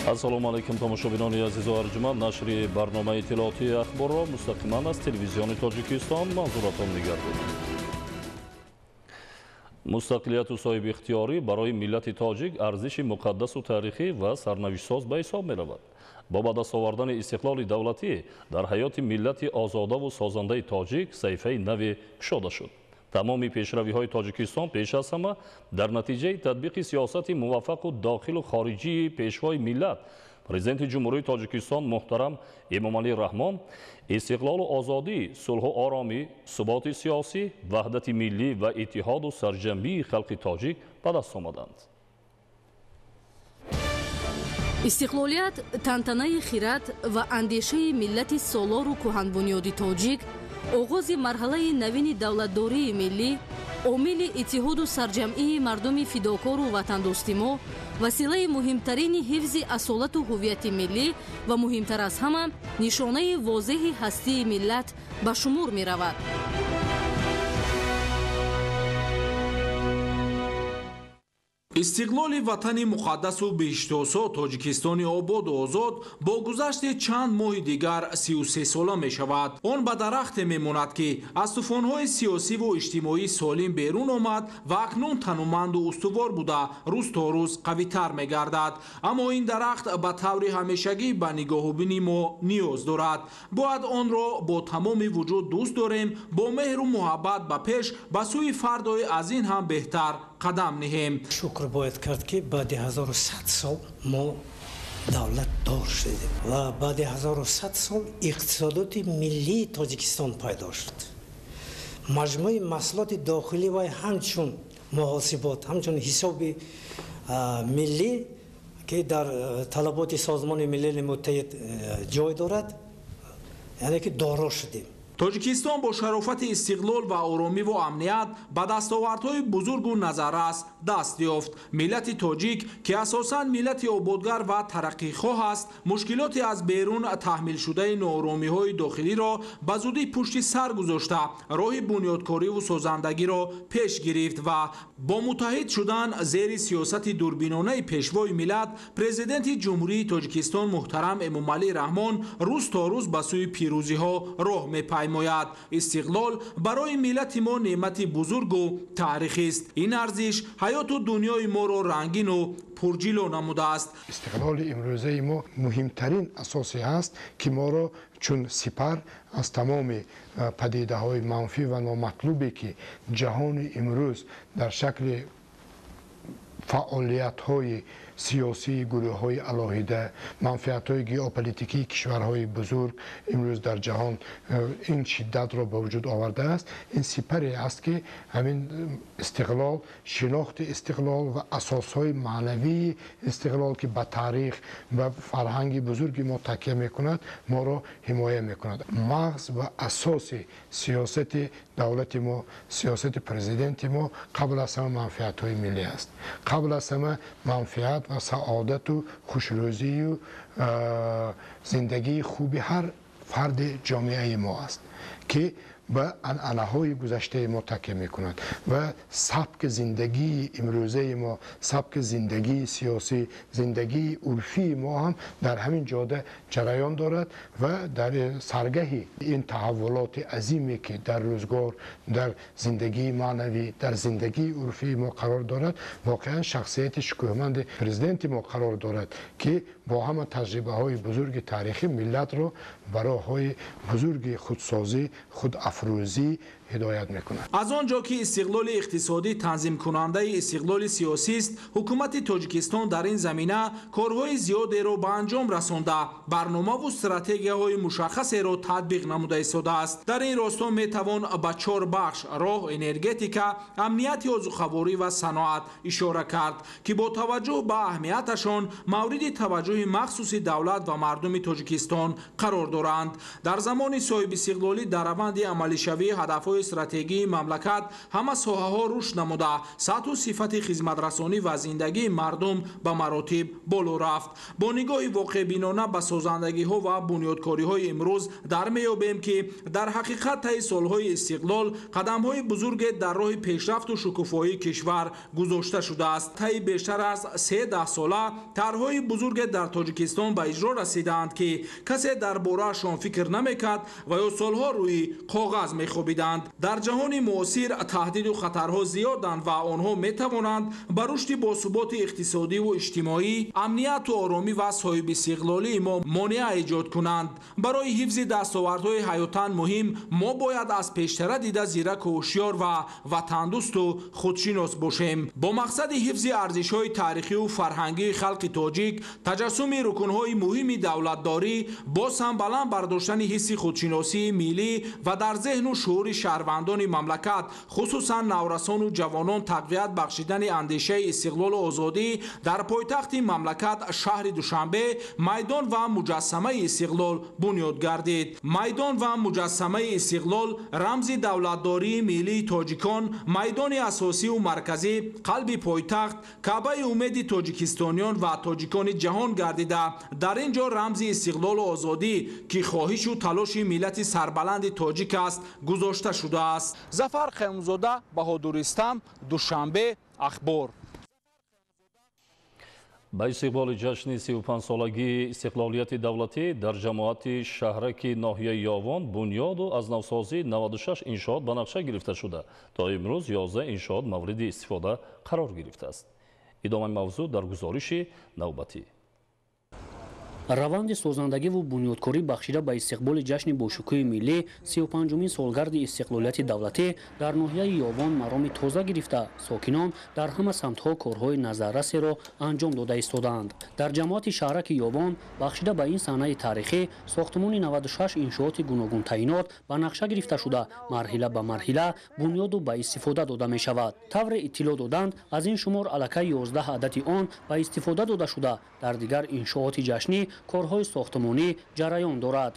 Ассалому алайкум тамошобинони азизу арҷуманд. Нашри барномаи иттилоотии ахборро мустақиман аз телевизиони Тоҷикистон манзуратон мегардонем. Мустақилияту соҳибихтиёрӣ барои миллати тоҷик арзиши муқаддасу таърихӣ ва сарнавиштсоз ба ҳисоб меравад. Бо ба даст овардани истиқлоли давлатӣ дар ҳаёти миллати озодаву созандаи тоҷик саҳифаи наве кушода шуд. Тамоми пешравиҳои Тоҷикистон пеш аз ҳама дар натиҷаи татбиқи сиёсати муваффақу дохилу хориҷии пешвои миллат, президенти Ҷумҳурии Тоҷикистон муҳтарам Эмомалӣ Раҳмон, истиқлолу озодӣ, сулҳу оромӣ, суботи сиёсӣ, ваҳдати миллӣ ва иттиҳоду сарҷамбии халқи тоҷик ба даст омаданд. Истиқлолият тантанаи хират ва андешаи миллати солору кӯҳанбунёди тоҷик, оғози марҳалаи навини давлатдории миллӣ, омили иттиҳоду сарҷамъии мардуми фидокору ватандӯсти мо, василаи муҳимтарини ҳифзи асолату ҳуввияти миллӣ ва муҳимтар аз ҳама нишонаи возеҳи ҳастии миллат ба шумор меравад. Истиқлоли ватани муқаддасу беҳиштосо Тоҷикистони ободу озод бо гузашти чанд моҳи дигар 33 сола мешавад. Он ба дарахте мемонад, ки аз тӯфонҳои сиёсиву иҷтимоӣ солим берун омад ва акнун тануманду устувор буда, рӯз то рӯз қавитар мегардад. Аммо ин дарахт ба таври ҳамешагӣ ба нигоҳубини мо ниёз дорад. Бояд онро бо тамоми вуҷуд дӯст дорем, бо меҳру муҳаббат ба пеш, ба сӯи фардои аз ин ҳам беҳтар қадам ниҳем. Шукр бояд кард, ки баъди 1100 сол мо давлатдор шудем ва баъди 1100 сол иқтисодоти миллии Тоҷикистон пайдо шуд. Маҷмӯи маҳсулоти дохилӣ вай ҳамчун муҳосибот, ҳамчун ҳисоби миллӣ, ки дар талаботи Созмони Милали Муттаҳид ҷой дорад, яъне ки доро шудем. Тоҷикистон бо шарофати истиқлол ва оромиву амният ба дастовардҳои бузургу назаррас даст ёфт. Миллати тоҷик, ки асосан миллати ободгар ва тараққихоҳ аст, мушкилоти аз берун таҳмилшудаи нооромиҳои дохилиро ба зудӣ пушти сар гузошта, роҳи бунёдкориву созандагиро пеш гирифт ва бо муттаҳид шудан зери сиёсати дурбинонаи пешвои миллат, президенти Ҷумҳурии Тоҷикистон муҳтарам Эмомалӣ Раҳмон, рӯз то рӯз ба сӯи пирӯзиҳо роҳ мепаймояд. Истиқлол барои миллати мо неъмати бузургу таърихист. Ин арзиш ҳаёту дунёи моро рангину пурҷило намудааст. Истиқлоли имрӯзаи мо муҳимтарин асосе ҳаст, ки моро чун сипар аз тамоми падидаҳои манфӣ ва номатлубе, ки ҷаҳони имрӯз дар шакли фаъолиятҳои сиёсии гурӯҳҳои алоҳида, манфиатҳои геополитикии кишварҳои бузург имрӯз дар ҷаҳон ин шиддатро ба вуҷуд овардааст, ин сипаре аст, ки ҳамин истиқлол, шинохти истиқлол ва асосҳои маънавии истиқлол, ки ба таърих ва фарҳанги бузурги мо такя мекунад, моро ҳимоя мекунад. Мағз ва асоси сиёсати давлати мо, сиёсати президенти мо қабл аз ҳама манфиатҳои миллӣ аст, қабл аз ҳама манфиат ва саодату хушрӯзию зиндагии хуби ҳар фарди ҷомеаи мо аст, ки ба анъанаҳои гузаштаи мо такя мекунад ва сабки зиндагии имрӯзаи мо, сабки зиндагии сиёсӣ, зиндагии урфии мо ҳам дар ҳамин ҷода ҷараён дорад. Ва дар саргаҳи ин таҳаввулоти азиме, ки дар рӯзгор, дар зиндагии маънавӣ, дар зиндагии урфии мо қарор дорад, воқеан шахсияти шукӯҳманди президенти мо қарор дорад, ки бо ҳама таҷрибаҳои бузурги таърихӣ миллатро ба роҳҳои бузурги худсозӣ, худафрӯзӣ ҳидоят мекунад. Аз он ҷо ки истиқлоли иқтисодӣ танзимкунандаи истиқлоли сиёсист, ҳукумати Тоҷикистон дар ин замина корҳои зиёдеро ба анҷом расонда, барномаву стратегияҳои мушаххасеро татбиқ намуда истодааст. Дар ин росто метавон ба чор бахш: роҳ, энергетика, амнияти озуқаворӣ ва саноат ишора кард, ки бо таваҷҷӯҳ ба аҳамияташон мавриди таваҷҷӯҳи махсуси давлат ва мардуми Тоҷикистон қарор доранд. Дар замони соҳибистиқлолӣ дар раванди амалишавии ҳадафҳои сиёсатҳои стратегии мамлакат ҳама соҳаҳо рушд намуда, сатҳу сифати хизматрасонӣ ва зиндагии мардум ба маротиб боло рафт. Бо нигоҳи воқеъбинона ба созандагиҳо ва бунёдкориҳои имрӯз дар меёбем, ки дар ҳақиқат таи солҳои истиқлол қадамҳои бузурге дар роҳи пешрафту шукуфоии кишвар гузошта шудааст. Таи бештар аз 3 даҳсола тарҳҳои бузурге дар Тоҷикистон ба иҷро расидаанд, ки касе дар бораашон фикр намекард ва ё солҳо рӯи коғаз мехобиданд. Дар ҷаҳони муосир таҳдиду хатарҳо зиёданд ва онҳо метавонанд ба рушди босуботи иқтисодиву иҷтимоӣ, амнияту оромӣ ва соҳибистиқлолии мо монеа эҷод кунанд. Барои ҳифзи дастовардҳои ҳаётан муҳим мо бояд аз пештара дида зираку ҳушёр ва ватандӯсту худшинос бошем. Бо мақсади ҳифзи арзишҳои таърихию фарҳангии халқи тоҷик, таҷассуми рукунҳои муҳими давлатдорӣ, боз ҳам баланд бардоштани ҳисси худшиносии миллӣ ва дар зеҳну шуури шаҳрвандони мамлакат, хусусан наврасону ҷавонон тақвият бахшидани андешаи истиқлолу озодӣ, дар пойтахти мамлакат шаҳри Душанбе майдон ва муҷассамаи истиқлол бунёд гардид. Майдон ва муҷассамаи истиқлол рамзи давлатдории миллии тоҷикон, майдони асосиву марказӣ, қалби пойтахт, каъбаи умеди тоҷикистониён ва тоҷикони ҷаҳон гардида, дар ин ҷо рамзи истиқлолу озодӣ, ки хоҳишу талоши миллати сарбаланди тоҷик аст, гузошта шудааст. Зафар Қайумзода, Баҳодур Истам, Душанбе, Ахбор. Ба истиқболи ҷашни 35-солагии истиқлолияти давлатӣ дар ҷамоати шаҳраки ноҳияи Ёвон бунёду аз навсозии 96 иншоот ба нақша гирифта шуда, то имрӯз 11 иншоот мавриди истифода қарор гирифтааст. Идомаи мавзӯъ дар гузориши навбатӣ. Раванди созандагиву бунёдкорӣ бахшида ба истиқболи ҷашни бошукӯҳи миллӣ 35-умин солгарди истиқлолияти давлатӣ дар ноҳияи Ёвон мароми тоза гирифта, сокинон дар ҳама самтҳо корҳои назаррасеро анҷом дода истодаанд. Дар ҷамоати шаҳраки Ёвон бахшида ба ин саҳнаи таърихӣ сохтмони 96 иншооти гуногунтаинот ба нақша гирифта шуда, марҳила ба марҳила бунёду ба истифода дода мешавад. Тавре иттилоъ доданд, аз ин шумор аллакай 11 адади он ба истифода дода шуда, дар дигар иншооти ҷашнӣ корҳои сохтмонӣ ҷараён дорад.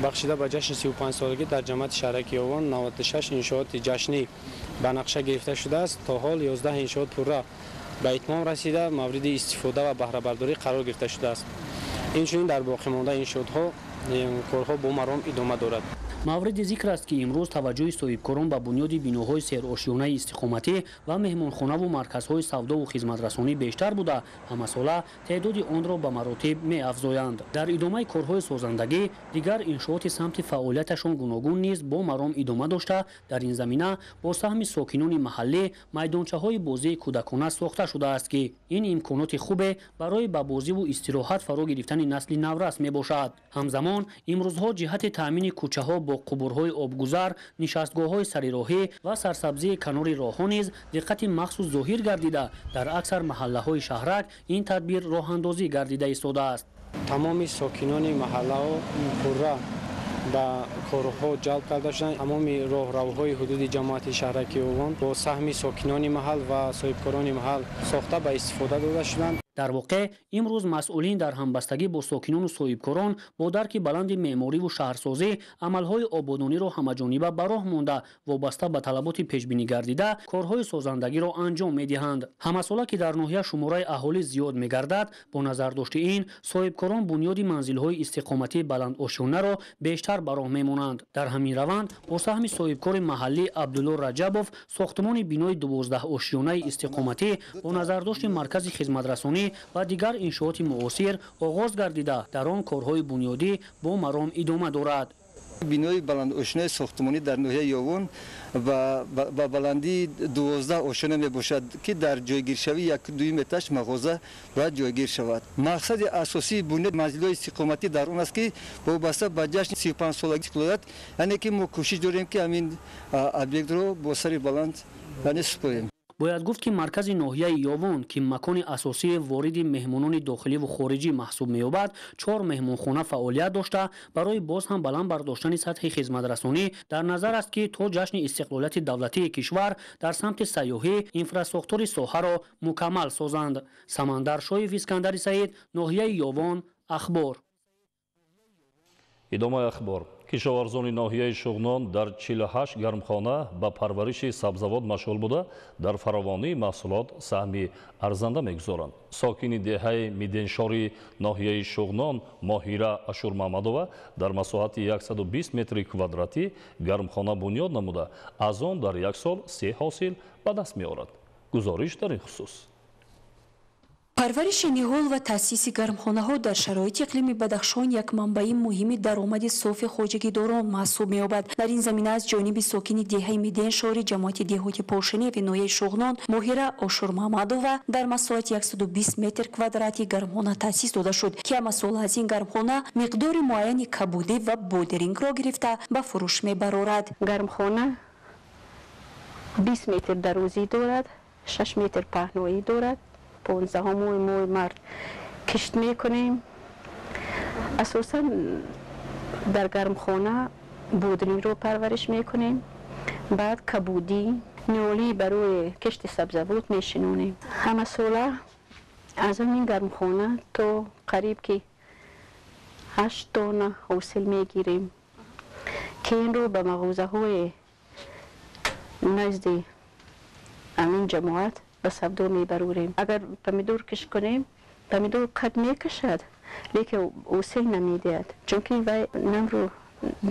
Бахшида ба ҷашни 35-солагӣ дар ҷамоати шаҳраки Ёвон 96 иншооти ҷашнӣ ба нақша гирифта шудааст. То ҳол 11 иншоот пурра ба итмом расида, мавриди истифода ва баҳрабардорӣ қарор гирифта шудааст. Инчунин дар боқимонда иншоотҳо корҳо бо маром идома дорад. Мавриди зикр аст, ки имрӯз таваҷҷӯҳи соҳибкорон ба бунёди биноҳои серошёнаи истиқоматӣ ва меҳмонхонаву марказҳои савдову хизматрасонӣ бештар буда, ҳамасола теъдоди онро ба маротиб меафзоянд. Дар идомаи корҳои созандагӣ дигар иншооти самти фаъолияташон гуногун низ бо маром идома дошта, дар ин замина бо саҳми сокинони маҳаллӣ майдончаҳои бозии кӯдакона сохта шудааст, ки ин имконоти хубе барои ба бозиву истироҳат фаро гирифтани насли наврас мебошад. Ҳамзамон имрӯзҳо ҷиҳати таъмини кӯчаҳо бо қубурҳои обгузар, нишастгоҳҳои сарироҳӣ ва сарсабзии канори роҳҳо низ диққати махсус зоҳир гардида, дар аксар маҳаллаҳои шаҳрак ин тадбир роҳандозӣ гардида истодааст. Тамоми сокинони маҳаллаҳо пурра ба корҳо ҷалб карда шуданд. Тамоми роҳравҳои ҳудуди ҷамоати шаҳраки Ёвон бо саҳми сокинони маҳал ва соҳибкорони маҳал сохта ба истифода дода шуданд. Дар воқеъ имрӯз масъулин дар ҳамбастагӣ бо сокинону соҳибкорон бо дарки баланди меъмориву шаҳрсозӣ амалҳои ободониро ҳамаҷониба ба роҳ монда, вобаста ба талаботи пешбинӣ гардида корҳои созандагиро анҷом медиҳанд. Ҳамасола ки дар ноҳия шумораи аҳолӣ зиёд мегардад, бо назардошти ин соҳибкорон бунёди манзилҳои истиқоматии баландошёнаро бештар ба роҳ мемонанд. Дар ҳамин раванд бо саҳми соҳибкори маҳаллӣ Абдулло Раҷабов сохтмони бинои 12-ошёнаи истиқоматӣ бо назардошти маркази хизматрасонӣ ва дигар иншооти муосир оғоз гардида, дар он корҳои бунёдӣ бо маром идома дорад. Бинои баландошёнаи сохтмонӣ дар ноҳияи Ёвон ба баландии 12 ошёна мебошад, ки дар ҷойгиршавии 1-2 метраш мағоза бояд ҷойгир шавад. Мақсади асосии бунёди манзилҳои истиқоматӣ дар он аст, ки вобаста ба ҷашни 35-солагии истиқлолият, яъне ки мо кӯшиш дорем, ки ҳамин объектро бо сари баланд яъне супорем. Бояд гуфт, ки маркази ноҳияи Ёвон, ки макони асосии вориди меҳмонони дохиливу хориҷӣ маҳсуб меёбад, 4 меҳмонхона фаъолият дошта, барои боз ҳам баланд бардоштани сатҳи хизматрасонӣ дар назар аст, ки то ҷашни истиқлолияти давлатии кишвар дар самти сайёҳӣ инфрасохтори соҳаро мукаммал созанд. Самандар Шоев, Искандари Саид, ноҳияи Ёвон, Ахбор. Идомаи ахбор. Кишоварзони ноҳияи Шуғнон дар 48 гармхона ба парвариши сабзавот машғул буда, дар фаровонии маҳсулот саҳми арзанда мегузоранд. Сокини деҳаи Миденшори ноҳияи Шуғнон Моҳира Ашурмамадова дар масоҳати 120 метри квадратӣ гармхона бунёд намуда, аз он дар як сол 3 ҳосил ба даст меорад. Гузориш дар ин хусус. Парвариши ниҳол ва таъсиси гармхонаҳо дар шароити иқлими Бадахшон як манбаи муҳими даромади софи хоҷагидорон маҳсуб меёбад. Дар ин замина аз ҷониби сокини деҳаи Миденшори ҷамоати деҳоти Пошиневи ноҳияи Шуғнон Моҳира Ошурмамадова дар масоҳати 120 метр квадрати гармхона таъсис дода шуд, ки ҳамасола аз ин гармхона миқдори муайяни кабудӣ ва бодирингро гирифта ба фурӯш мебарорад. Гармхона 20 метр дарозӣ дорад, 6 метр паҳноӣ дорад. 15 моҳи март кишт мекунем. Асосан дар гармхона бодирингро парвариш мекунем, баъд кабудӣ, ниҳолӣ барои кишти сабзавот мешинонем. Ҳамасола аз ҳамин гармхона то қариб ки 8 тонна ҳосил мегирем, ки инро ба мағозаҳои назди ҳамин ҷамоат ба савдо мебарорем. Агар помидор кишт кунем, помидор қад мекашад, лекин ҳосил намедиҳад, чунки вай намро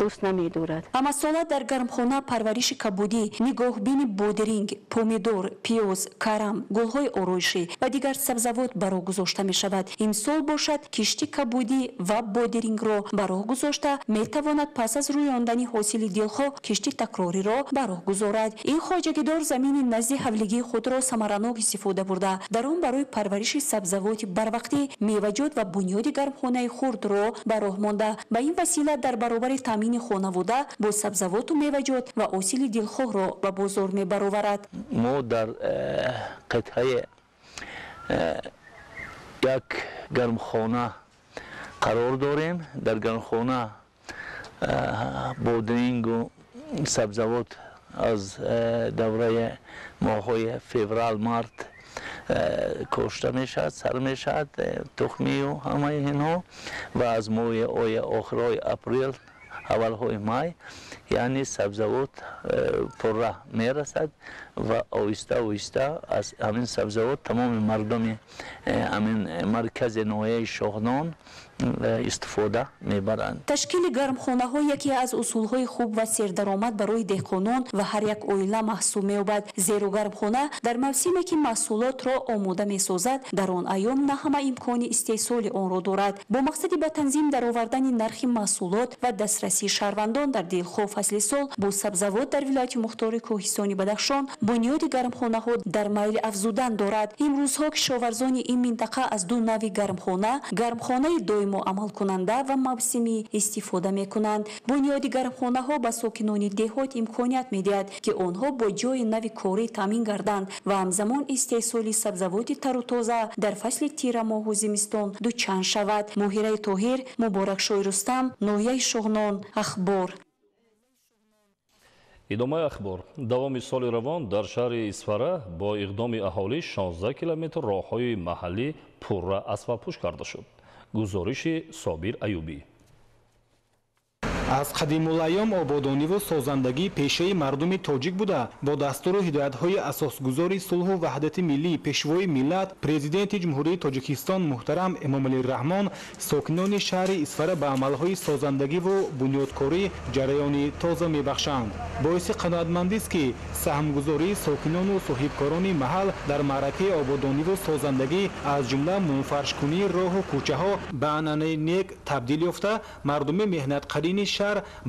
дӯст намедорад. Ҳамасола дар гармхона парвариши кабудӣ, нигоҳбини бодиринг, помидор, пиёз, карам, гулҳои ороишӣ ва дигар сабзавот ба роҳ гузошта мешавад. Имсол бошад кишти кабудӣ ва бодирингро ба роҳ гузошта метавонад пас аз рӯёндани ҳосили дилхоҳ кишти такрориро ба роҳ гузорад. Ин хоҷагидор замини назди ҳавлигии худро самаранок истифода бурда, дар он барои парвариши сабзавоти барвақтӣ, меваҷот ва бунёди гармхонаи хурдро ба роҳ монда. Ба ин васила дар баробари таъмини хонавода бо сабзавоту меваҷот ва ҳосили дилхоҳро ба бозор мебароварад. Мо дар қитъаи як гармхона қарор дорем. Дар гармхона бодирингу сабзавот аз давраи моҳҳои феврал, март кошта мешавад, сар мешавад, тухмию ҳамаи инҳо, ва аз моҳи охирҳои апрел, аввалҳои май, яъне сабзавот пурра мерасад ва оҳиста оҳиста аз ҳамин сабзавот тамоми мардуми ҳамин маркази ноҳияи Шоҳнон истифода мебаранд. Ташкили гармхонаҳо яке аз усулҳои хуб ва сердаромад барои деҳқонон ва ҳар як оила маҳсуб меёбад, зеро гармхона дар мавсиме ки маҳсулотро омода месозад, дар он айём на ҳама имкони истеҳсоли онро дорад. Бо мақсади ба танзим даровардани нархи маҳсулот ва дастрасии шаҳрвандон дар дилхоҳ фасли сол бо сабзавот дар вилояти мухтори кӯҳистони Бадахшон бунёди гармхонаҳо дар майли афзудан дорад. Имрӯзҳо кишоварзони ин минтақа аз ду нави гармхона, гармхонаи доимо амалкунанда ва мавсимӣ истифода мекунанд. Бунёди гармхонаҳо ба сокинони деҳот имконият медиҳад, ки онҳо бо ҷойи нави корӣ таъмин гарданд ва ҳамзамон истеҳсоли сабзавоти тару тоза дар фасли тирамоҳу зимистон дучанд шавад. Моҳираи Тоҳир, Муборакшои Рустам, ноҳияи Шуғнон, Ахбор. Идомаи ахбор. Давоми соли равон дар шаҳри Исфара бо иқдоми аҳолӣ 16 километр роҳҳои маҳаллӣ пурра асфалтпӯш карда шуд. Гузориши Собир Аюбӣ. Аз қадимулайём ободониву созандагӣ пешаи мардуми тоҷик буда, бо дастуру ҳидоятҳои асосгузори сулҳу ваҳдати миллӣ, пешвои миллат, президенти Ҷумҳурии Тоҷикистон муҳтарам Эмомалӣ Раҳмон, сокинони шаҳри Исфара ба амалҳои созандагиву бунёдкорӣ ҷараёни тоза мебахшанд. Боиси қаноатмандист, ки саҳмгузории сокинону соҳибкорони маҳал дар маъракаи ободониву созандагӣ, аз ҷумла мунфаршкунии роҳу кӯчаҳо ба анъанаи нек табдил ёфта, мардуми меҳнатқарини шаҳр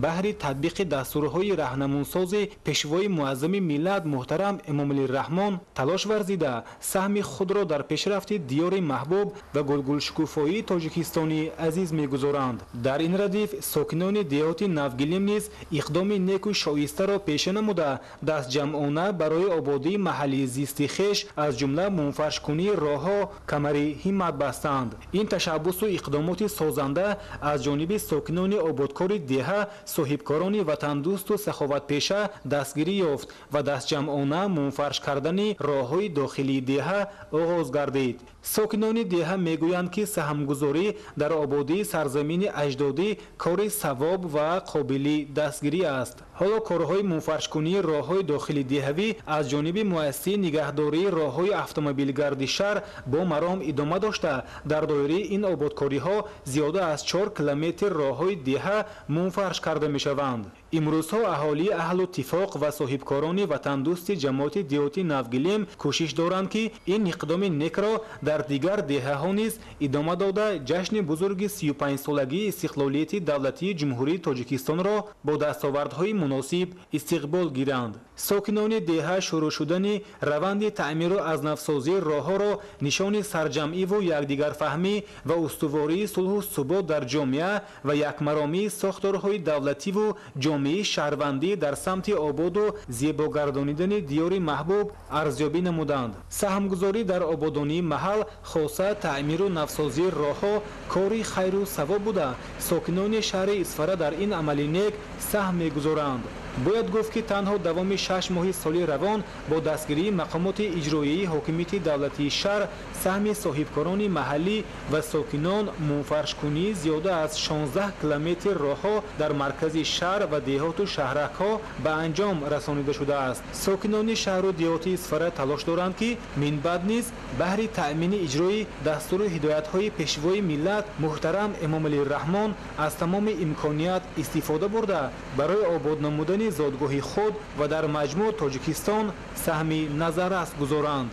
баҳри татбиқи дастурҳои раҳнамунсози пешвои муаззами миллат муҳтарам Эмомалӣ Раҳмон талош варзида, саҳми худро дар пешрафти диёри маҳбуб ва гулгулшукуфоии Тоҷикистони азиз мегузоранд. Дар ин радиф сокинони деҳоти Навгилим низ иқдоми неку шоистаро пеша намуда, дастҷамъона барои ободии маҳаллии зисти хеш, аз ҷумла мунфаршкунии роҳҳо камари ҳиммат бастанд. Ин ташаббусу иқдомоти созанда аз ҷониби сокинони ободкори деҳа деҳа соҳибкорони ватандӯсту саховатпеша дастгирӣ ёфт ва дастҷамъона мунфарш кардани роҳҳои дохилии деҳа оғоз гардид. Сокинони деҳа мегӯянд, ки саҳмгузорӣ дар ободии сарзамини аҷдодӣ кори савоб ва қобили дастгирӣ аст. Ҳоло корҳои мунфаршкунии роҳҳои дохили деҳавӣ аз ҷониби муассисаи нигаҳдории роҳҳои автомобилгарди шаҳр бо маром идома дошта, дар доираи ин ободкориҳо зиёда аз 4 километр роҳҳои деҳа мунфарш карда мешаванд. Имрӯзҳо аҳолии аҳлу тифоқ ва соҳибкорони ватандӯсти ҷамоати деҳоти Навгилем кӯшиш доранд, ки ин иқдоми некро дар дигар деҳаҳо низ идома дода, ҷашни бузурги 35-солагии истиқлолияти давлатии Ҷумҳурии Тоҷикистонро бо дастовардҳои муносиб истиқбол гиранд. Сокинони деҳа шурӯъ шудани раванди таъмиру аз навсозии роҳҳоро нишони сарҷамъиву якдигарфаҳмӣ ва устувории сулҳу субот дар ҷомеа ва якмаромии сохторҳои давлативу ҷомеаи шаҳрвандӣ дар самти ободу зебогардонидани диёри маҳбуб арзёбӣ намуданд. Саҳмгузорӣ дар ободонии маҳал, хоса таъмиру навсозии роҳҳо кори хайру савоб буда, сокинони шаҳри Исфара дар ин амали нек саҳм мегузоранд. Бояд гуфт, ки танҳо давоми 6 моҳи соли равон бо дастгирии мақомоти иҷроияи ҳокимияти давлатии шаҳр саҳми соҳибкорони маҳаллӣ ва сокинон мунфаршкунии зиёда аз 16 километр роҳҳо дар маркази шаҳр ва деҳоту шаҳракҳо ба анҷом расонида шудааст. Сокинони шаҳру деҳоти Исфара талош доранд, ки минбаъд низ баҳри таъмини иҷрои дастуру ҳидоятҳои Пешвои миллат муҳтарам Эмомалӣ Раҳмон аз тамоми имконият истифода бурда, барои обод намудани зодгоҳи худ ва дар маҷмӯъ Тоҷикистон саҳми назаррас гузоранд.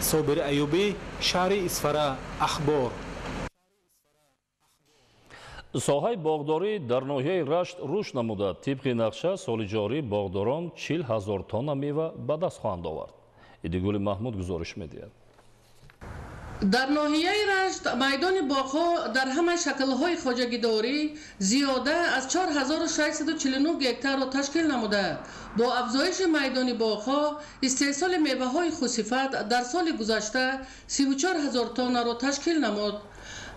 Собир Аюбӣ, шаҳри Исфара, Ахбор. Соҳаи боғдорӣ дар ноҳияи Рашт рушд намуда, тибқи нақша соли ҷорӣ боғдорон 40 ҳазор тонна мева ба даст хоҳанд овард. Идигули Маҳмуд гузориш медиҳад. Дар ноҳияи Рашт майдони боғҳо дар ҳама шаклҳои хоҷагидорӣ зиёда аз 4649 гектарро ташкил намуда, бо афзоиши майдони боғҳо истеҳсоли меваҳои хусифат дар соли гузашта 34 ҳазор тоннаро ташкил намуд.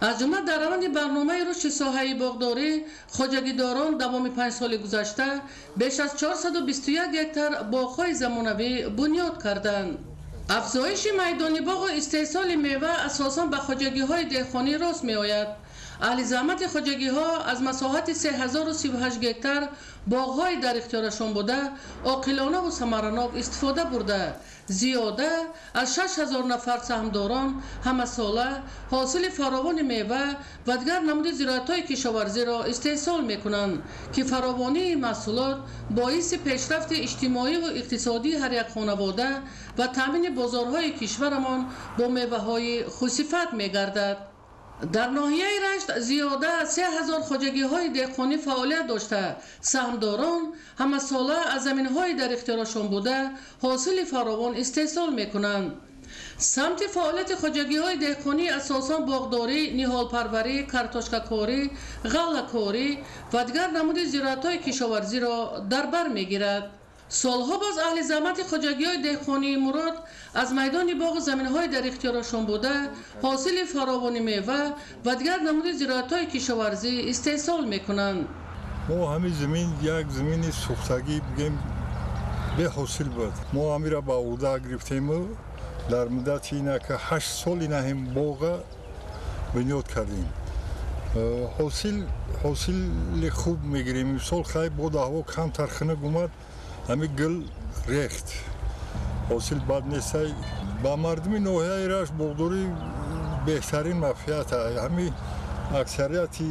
Аз ҷумла дар раванди барномаи рушди соҳаи боғдорӣ хоҷагидорон давоми 5 соли гузашта беш аз 421 гектар боғҳои замонавӣ бунёд карданд. Афзоиши майдони боғу истеҳсоли мева асосан ба хоҷагиҳои деҳқонӣ рост меояд. Аҳли заҳмати хоҷагиҳо аз масоҳати 3038 гектар боғҳои дар ихтиёрашон буда, оқилонаву самаранок истифода бурда, зиёда аз 6000 нафар саҳмдорон ҳамасола ҳосили фаровони мева ва дигар намуди зироатҳои кишоварзиро истеҳсол мекунанд, ки фаровонии маҳсулот боиси пешрафти иҷтимоиву иқтисодии ҳар як хонавода ва таъмини бозорҳои кишварамон бо меваҳои хусифат мегардад. Дар ноҳияи Рашт зиёда аз 3000 хоҷагиҳои деҳқонӣ фаъолият дошта, саҳмдорон ҳамасола аз заминҳои дар ихтиёрашон буда ҳосили фаровон истеҳсол мекунанд. Самти фаъолияти хоҷагиҳои деҳқонӣ асосан боғдорӣ, ниҳолпарварӣ, картошкакорӣ, ғаллакорӣ ва дигар намуди зироатҳои кишоварзиро дар бар мегирад. Солҳо боз аҳли заҳмати хоҷагиҳои деҳқонии Мурод аз майдони боғу заминҳои дар ихтиёрашон буда ҳосили фаровони мева ва дигар намуди зироатҳои кишоварзӣ истеҳсол мекунанд. Мо ҳамин замин як замини сӯхтагӣ бигем беҳосил буд. Мо ҳамира ба ӯҳда гирифтему дар муддати инака 8 сол инаҳем боға бунёд кардем. Ҳосили хуб мегирем. Имсол хай боду ҳаво камтар хунук омад, ҳамин гул рехт. Ҳосил бад нестай. Ба мардуми ноҳияи Рашт боғдорӣ беҳтарин мафият. Ҳамин аксарияти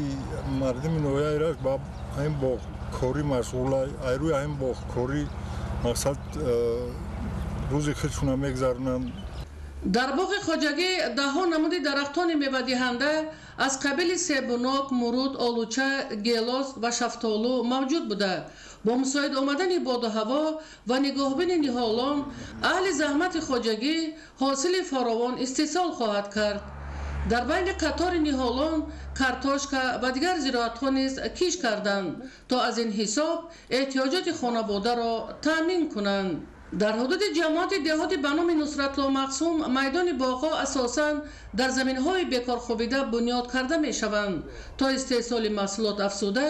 мардуми ноҳияи Рашт ба ҳамин боғкорӣ машғула. Айрӯи ҳамин боғкорӣ мақсад рӯзи худшона мегзаронанд. Дар боғи хоҷагӣ даҳҳо намуди дарахтони мевадиҳанда аз қабили себунок, муруд, олуча, гелос ва шафтолу мавҷуд буда, бо мусоид омадани боду ҳаво ва нигоҳбини ниҳолон аҳли заҳмати хоҷагӣ ҳосили фаровон истеҳсол хоҳад кард. Дар байни қатори ниҳолон картошка ва дигар зироатҳо низ киш карданд, то аз ин ҳисоб эҳтиёҷоти хонаводаро таъмин кунанд. Дар ҳудуди ҷамоати деҳоти ба номи Нусратулло Мақсум майдони боғҳо асосан дар заминҳои бекорхобида бунёд карда мешаванд, то истеҳсоли маҳсулот афзуда,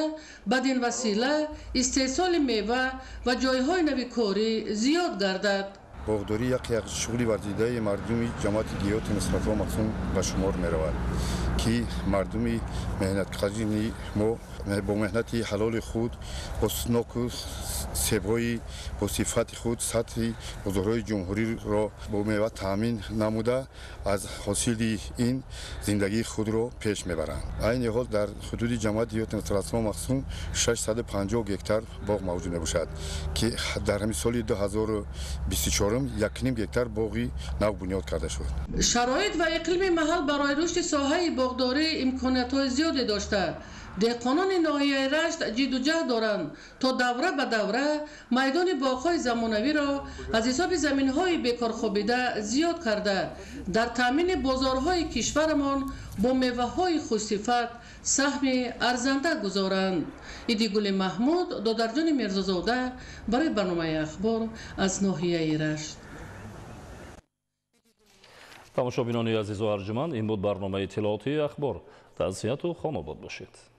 бадин васила истеҳсоли мева ва ҷойҳои нави корӣ зиёд гардад. Боғдорӣ яке аз шуғли варзидаи мардуми ҷамоати деҳоти Нусратулло Мақсум ба шумор меравад, ки мардуми меҳнаткашини мо бо меҳнати ҳалоли худ, бо ноку себҳои бо сифати худ сатҳи бозорҳои ҷумҳуриро бо мева таъмин намуда, аз ҳосили ин зиндагии худро пеш мебаранд. Айни ҳол дар ҳудуди ҷамоати деҳоти Нусратулло Мақсум 650 гектар боғ мавҷуд мебошад, ки дар ҳамин соли 2024 1,5 гектар боғи нав бунёд карда шуд. Шароит ва иқлими маҳал барои рушди соҳаи боғдорӣ имкониятҳои зиёде дошта, деҳқонони ноҳияи Рашт ҷидду ҷаҳд доранд, то давра ба давра майдони боғҳои замонавиро аз ҳисоби заминҳои бекорхобида зиёд карда, дар таъмини бозорҳои кишварамон бо меваҳои хушсифат саҳми арзанда гузоранд. Идигули Маҳмуд, Додарҷони Мирзозода барои барномаи Ахбор аз ноҳияи Рашт. Тамошобинони азизу арҷуманд, ин буд барномаи иттилоотии Ахбор. Тасияту хонобод бошед.